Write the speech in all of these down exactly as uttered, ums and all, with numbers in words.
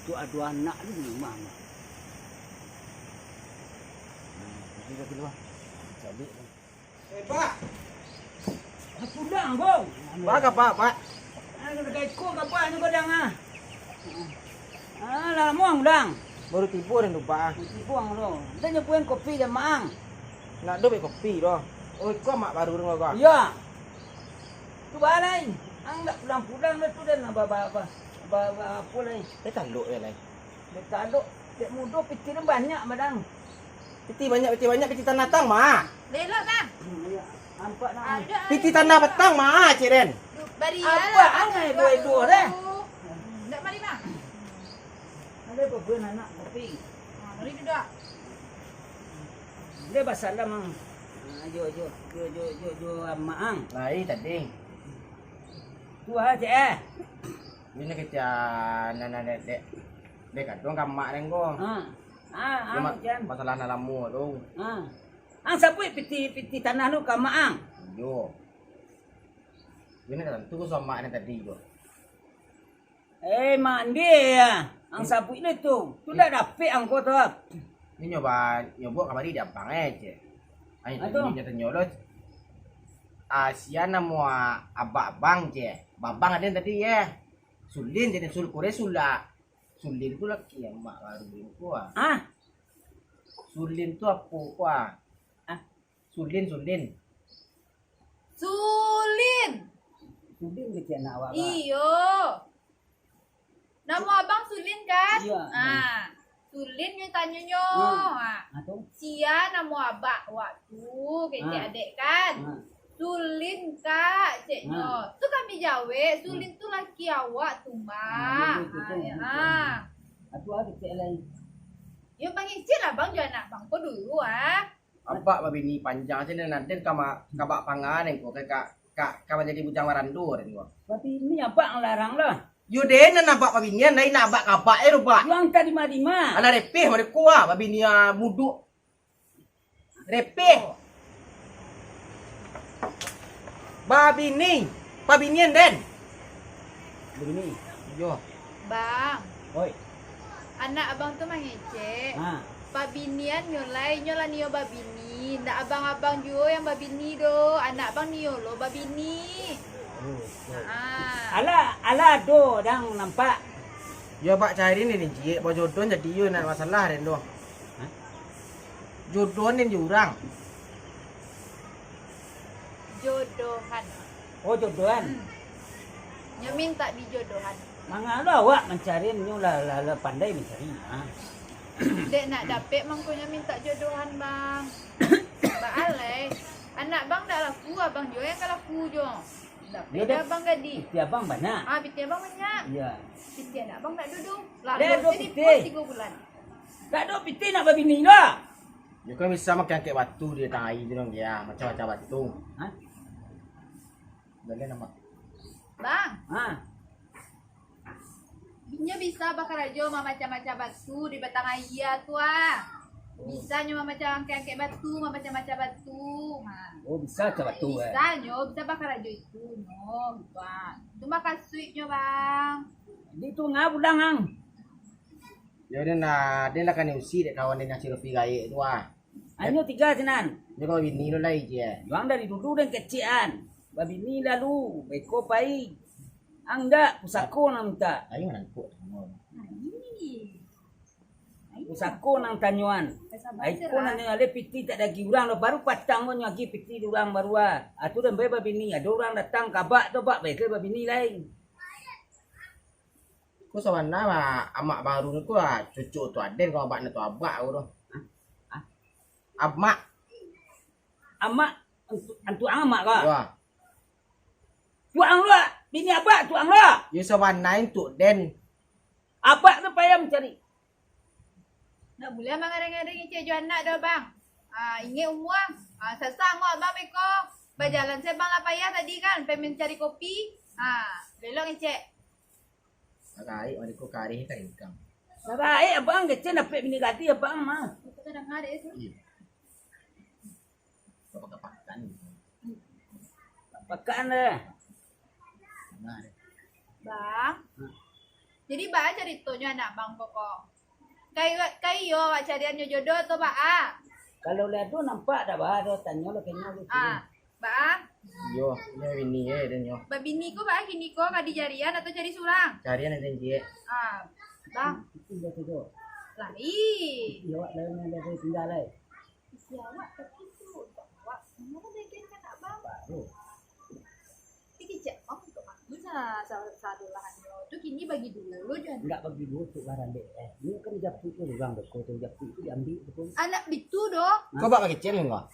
Tu ado anak tu di rumah, Mak. Nah, itu dah keluar. Cabik tu. Eh, Pak. Ah, pulang ko. Pak, ka, Pak, Pak? Ah, ka iko ka, Pak, ni godang, ah. Ah, lah lamo ang pulang? Baru tibo den tu, Pak, ah. Baru tibo ang tu. Ndak nyo pun kopi jamaah ang. Ndak ado be kopi doh. Oh, iko amak baru tu, Pak? Iyo. Tu baa lai. Ang ndak pulang-pulang dah tu, den ba, ba, ba, ba, ba, apo lai. Eh, talok yo lai. Dek talok, dek mudo pitih tu banyak, Madang. Pitih banyak, pitih banyak, pitih tanah tang, ma. Lelok, Bang. Hmm, iyo. Nampak, nah. Ada, ada. Pitih tanah batang, ma, cek den. Bari apa lah, angai Bang, dua-dua, dulu. Deh? Ndak mari, Bang. Ada apa pun anak kopi? Ha, mari duduak. Dia basalam, Mang. Ha, jo, jo, jo, jo, jo, jo, Maang. Lai tadi. Tu ah, cek, eh. Ini kecek nan dek, dek, dek kaduang ka mak den ko. Ha. Ha, ha, ma-, masalah nan lamo tu. Ha. Ang sabuik pitih, pitih tanah tu ka mak ang. Iyo. Ini tantu ko sama mak den tadi ko. Eh, mandi ya. Ang sabuik ni tu. Tu dah dapik ang ko tu. Ini nyoba, nyoba kamari di abang eh, cek. Ai, tadi nyo tanyo lo. Ah, sia namo abak abang, cek. Babang aden tadi, ye. Sulin, jadi sul kure sulak. Sulin tu laki amak baru ko, ah. Ah? Sulin tu apo ko, ah? Ah? Sulin, Sulin. Sulin. Sulin kecek anak awak, Kak? Iyo. Namo abang Sulin, kan? Iyo. Ah. Sulin nyo tanyonyo. Hmm. Ah. Ah, tu? Sia namo abak awak tu, kecek adek, kan? Ah. Sulin, Kak, ceknyo. Ah. Tu kami jawek, Sulin tu laki awak tu, Mbak. Ah, iyo, iyo, iyo, iyo. Ah. Atu ah, kecek lai. Yo, bangecek lah, Bang, jo anak Bang ko dulu, ah. Abak babini panjang se nan aden ka ma-, ka bak pangan ko, ka, ka, ka, ka manjadi bujang marando den ko. Babini abak ang larang lah. Yo den, nan abak babinian, lain abak ka abak e tu, Pak. Yo ang tarima-rima. Alah repeh mode ko ah, babini ah, muduk. Repeh. Babini, babinian den. Babini. Yo. Bang. Oi. Anak abang tu mangecek. Ha. Pabinian nyo lai, nyo lah nio babini. Ndak abang-abang juo yang babini doh. Anak abang nio lo babini. Oh, oh. Ha. Alah, alah ado dang nampak. Yo, bak cari ni, ni, ciek. Bajodoh jadi yo, nak masalah den doh. Ha? Jodoh ni jo urang. Jodohan. Oh, jodohan. Hmm. Nyo mintak dijodohan. Mangalo awak mancari nyo lah, lah, lah pandai mancari, ha. Dek nak dapek mangkonyo mintak jodohan, Bang. Baa lai. Anak Bang dak laku, abang juo yang ka laku jo. Dapek dah abang gadih. Pitih abang banyak. Ah, pitih abang banyak. Iya. Pitih anak Bang dak dudu. Lah, dah dudu pitih. Tigo bulan. Dak ado pitih nak babini doh. Yo kan bisa makan angkek batu di batang aia tu dong, ya, macam-macam batu. Hah? Boleh nama. Bang. Ha. Nyo bisa bakarajo mamacam-macam batu di batang aia tu ah. Oh. Bisa nyo mamacam angkek-angkek batu, mamacam-macam batu. Ha. Oh, bisa macam batu, eh. Bisa nyo, bisa bakarajo itu nyo, gitu ah. Itu mah kasuiknyo, Bang. Di tu ngah pulang, ang. Yo, den lah, den lah kanai usi dek kawan den nan si Rofi gaek tu ah. Anyo tiga sinan. Nyo ka babini lo lai, cie. Yo ang dari dulu den kecek an. Babini lalu, beko pai. Ang dak, pusako nan mintak. Ayo nangkuk. Pusako nan tanyoan. Ai ko nan nyo alih pitih tak dagi urang lo, baru patang ko nyo agi pitih di urang baru ah. Ah, tu den bae babini, ado urang datang ka abak tu, abak bae ke babini lai. Ko sabana mah, amak baru tu ah, cucuk tu aden, ko abak tu abak ko tu. Hah? Hah? Amak. Amak, antu-, antuang amak ko? Yo. Tuang lo, bini abak tuang lo. Yo sabana antuk den. Abak tu payah mancari. Ndak buliah mangadang-ngadang ngecek jo anak doh, Bang. Ah, ingek umua. Ah, sasah angok Abang beko. Bajalan se Bang lah payah tadi kan, pai mancari kopi. Ah, belok ngecek. Baik, mari ko karih ka ringkang. Baik, Abang, kecek dapek bini gadih, Abang, mah. Itu kadang ada itu. Iya. Bapak kepakan. Pakan deh. Nah, deh. Bang. Hmm. Jadi, baa caritonyo anak bang ko? Ka iyo, ka iyo awak cariannyo jodoh atau baa? Kalau lah tu nampak dah baa, dah tanyo lah kena gitu. Ah, baa? Yo, yo bini eh dan yo. Babini ko baa kini ko, ka dijarian atau cari surang? Carian eh dan ciek. Ah, bang. Itu dah tu. Lai. Iyo, awak lain yang dah tinggal lai. Isi awak tapi tu untuk awak. Mana bagian kakak bang? Baru. Tapi kecek bang untuk aku sa sa sadolahnyo tu kini bagi dulu jo. Enggak bagi dulu tu baralek eh. Ini kan japuik tu urang beko tu, japuik tu diambil tu. Anak bitu doh. Kau bak pakecen kan kau?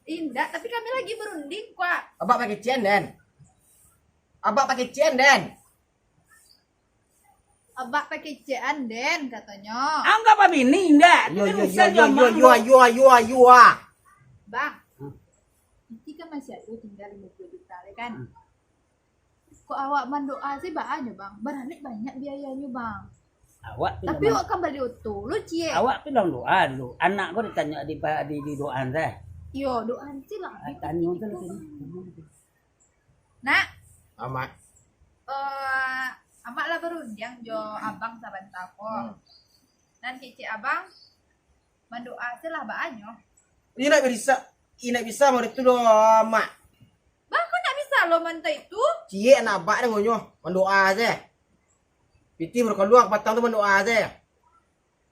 Indak, tapi kami lagi berunding kua. Abak pakecen den. Abak pakecen den. Abak pakecekan den, katonyo. Anggap babini indak. Yo, yo, yo, yo, yo, yo, yo, yo, ah. Bang, hmm. Iti kan masih ado tingga limo puluah juta le kan? Hmm. Kok awak mandoa se baa nyo, Bang? Baralek banyak biayanyo, Bang. Awak tu tapi memang awak kan bali oto lo, ciek. Awak tu dong doa dulu. Anak ko ditanyo di, di, di doa teh. Yo, doa se lah. Ah, tanyo se lah tadi. Nak. Amak. Eh, amak lah barundiang jo abang sabanta ko. Hmm. Nan kecek abang, mandoa se lah baa nyo. Indak bisa, indak bisa mode tu doh, Mak. Baa kok ndak bisa lo manta itu? Ciek anak abak dengonyo, mandoa se. Pitih baru kalua kapatang tu mandoa se.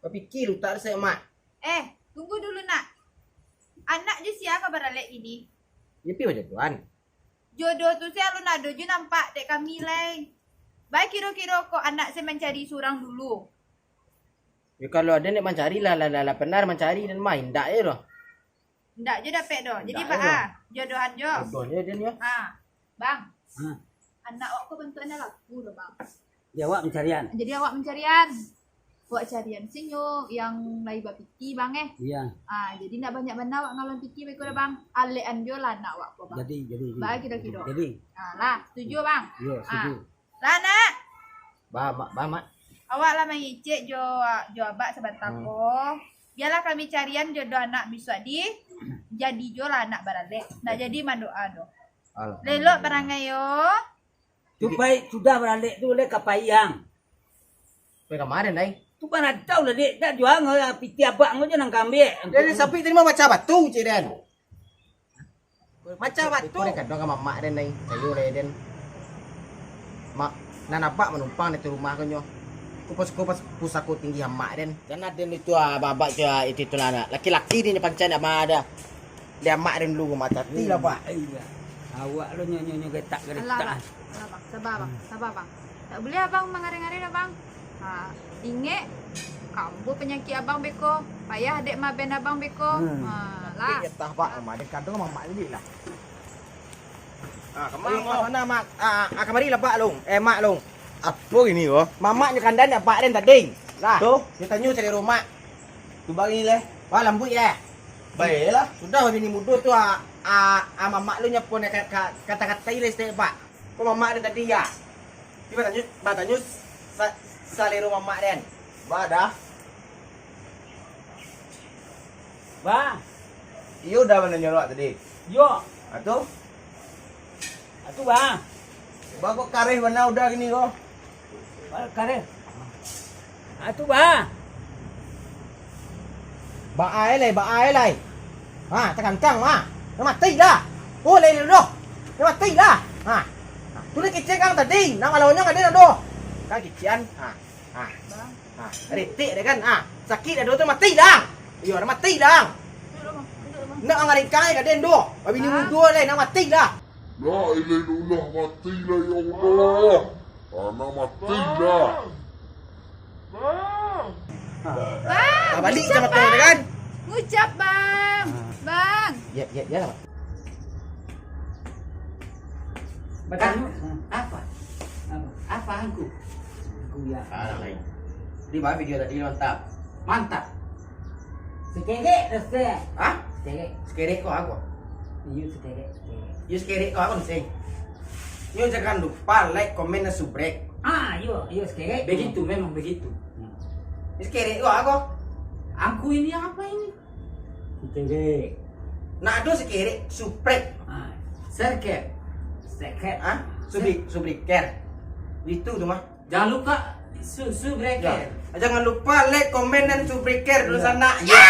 Bapikia utak se, Mak. Eh, tunggu dulu, Nak. Anak jo sia ka baralek ini? Yo pi bajodohan. Jodoh tu se alun ado jo nampak dek kami lai. Baa kiro-kiro kok anak se mancari surang dulu? Yo, kalau ado nak mancari lah, lah, lah, lah pernah mancari dan mah, indak je doh. Indak je dapek doh. Jadi baa? Jodohan jo. Jodoh je den yo. Ha. Bang. Ha. Anak awak ko bantuaknyo laku doh, Bang. Jadi awak mancarian. Jadi awak mancarian. Awak carian se nyo yang lai bapiti, Bang, eh. Iyo. Ah, jadi ndak banyak bana awak ngalun piti beko doh, Bang. Alekan jo lah anak awak ko, Bang. Jadi, jadi, jadi. Baa kiro-kiro. Jadi. Ah, lah, setuju, Bang? Iyo, setuju. Ah. Lah, Nak. Baa, Mak, baa, Mak. Awak lah mangecek jo, jo abak sabanta ko. Bialah kami carian jodoh anak bisuak di, jadi jo lah anak baralek. Ndak jadi mandoa doh. Alhamdulillah. Lelok parangai yo. Tu pai sudah baralek tu lai ka pai ang. Pai kamari, Dai? Tu kan atau lah, Dek. Dak jual ngau piti abak ngau je nang kambiak. Dari sapi tadi mah macam batu, cik den. Macam batu. Iko den kadang ka mamak den, Dai. Sayo lai den. Mak, nan abak manumpang di rumah ko nyo. Kupas-kupas pusako tinggi amak den. Jan aden itu, ah, babak tu, ah, itu tu lah, laki-laki ni pancai nak ma ada. Di amak den dulu rumah tati lah, Pak. Iya. Awak lo nyo, nyo, nyo getak-getak. Alah, Bang. Alah, Bang. Sabar, Bang. Sabar, Bang. Tak boleh abang mangareh-ngareh dah, Bang. Ha, ingek, kambuah panyakik abang beko. Payah dek maben abang beko. Hmm. Ha, lah. Tapi getah, Pak, sama dek kadang mamak ni lah. Ah, kamari, Mak. Sana, Mak. Ah, ah, kamari lah, Pak, long. Eh, Mak, long. Apo gini ko? Mamak nyo kandan dek Pak den tadi. Lah. Tu? Nyo tanyo cari rumah. Tu bagi leh. Wah, lambuik leh. Baiklah. Sudah bini mudo tu, ah, ah, ah, mamak lu nyapo nak ka-, ka-, kata-katai leh stek, Pak. Ko mamak den tadi ya? Tiba tanyo, ba tanyo sa-, salero mamak den. Ba dah. Ba. Iyo dah mananyo awak tadi. Yo. Atu? Atu ba. Ba kok kareh bana udah gini ko? Ba kareh. Atu ba. Ba ai lai, ba ai lai. Ha, takangkang ha. Nak mati dah. Oh, lai dulu. Nak mati dah. Ha. Tu lah kicik kang tadi, nak malawanya ka dia dah. Kang kician. Ha. Ha. Ha. Retik deh kan. Ha. Sakik dah tu mati dah. Iyo, nak mati dah. Nak angaringkang ka dia tu. Babini mudo lai, nak mati dah. La ilaha illallah, mati lah ya Allah. Anak mati lah. Bang. Bang. Ah, balik sama tu kan? Ngucap, Bang. Ah. Bang. Ya, ya, ya lah. Bang. Apa? Apa? Apa angku? Angku ya. Ah, lain. Di mana video tadi mantap? Mantap. Sekerek dah se. Hah? Sekerek. Sekerek ko apo? Iyo sekerek, sekerek. Iyo sekerek ko apo se? Iyo jangan lupa like, komen, dan subscribe. Ah, iyo, iyo sekerek. Begitu, memang begitu. Hmm. Iyo sekerek ko apo? Angku ini apa ini? Sekerek. Nak ado sekerek, subscribe. Ah, sekerek. Sekerek. Hah? Subri-, subriker. Itu tu mah. Jangan lupa su-, subscribe. Jangan lupa like, komen, dan subscribe dulu sana. Ya.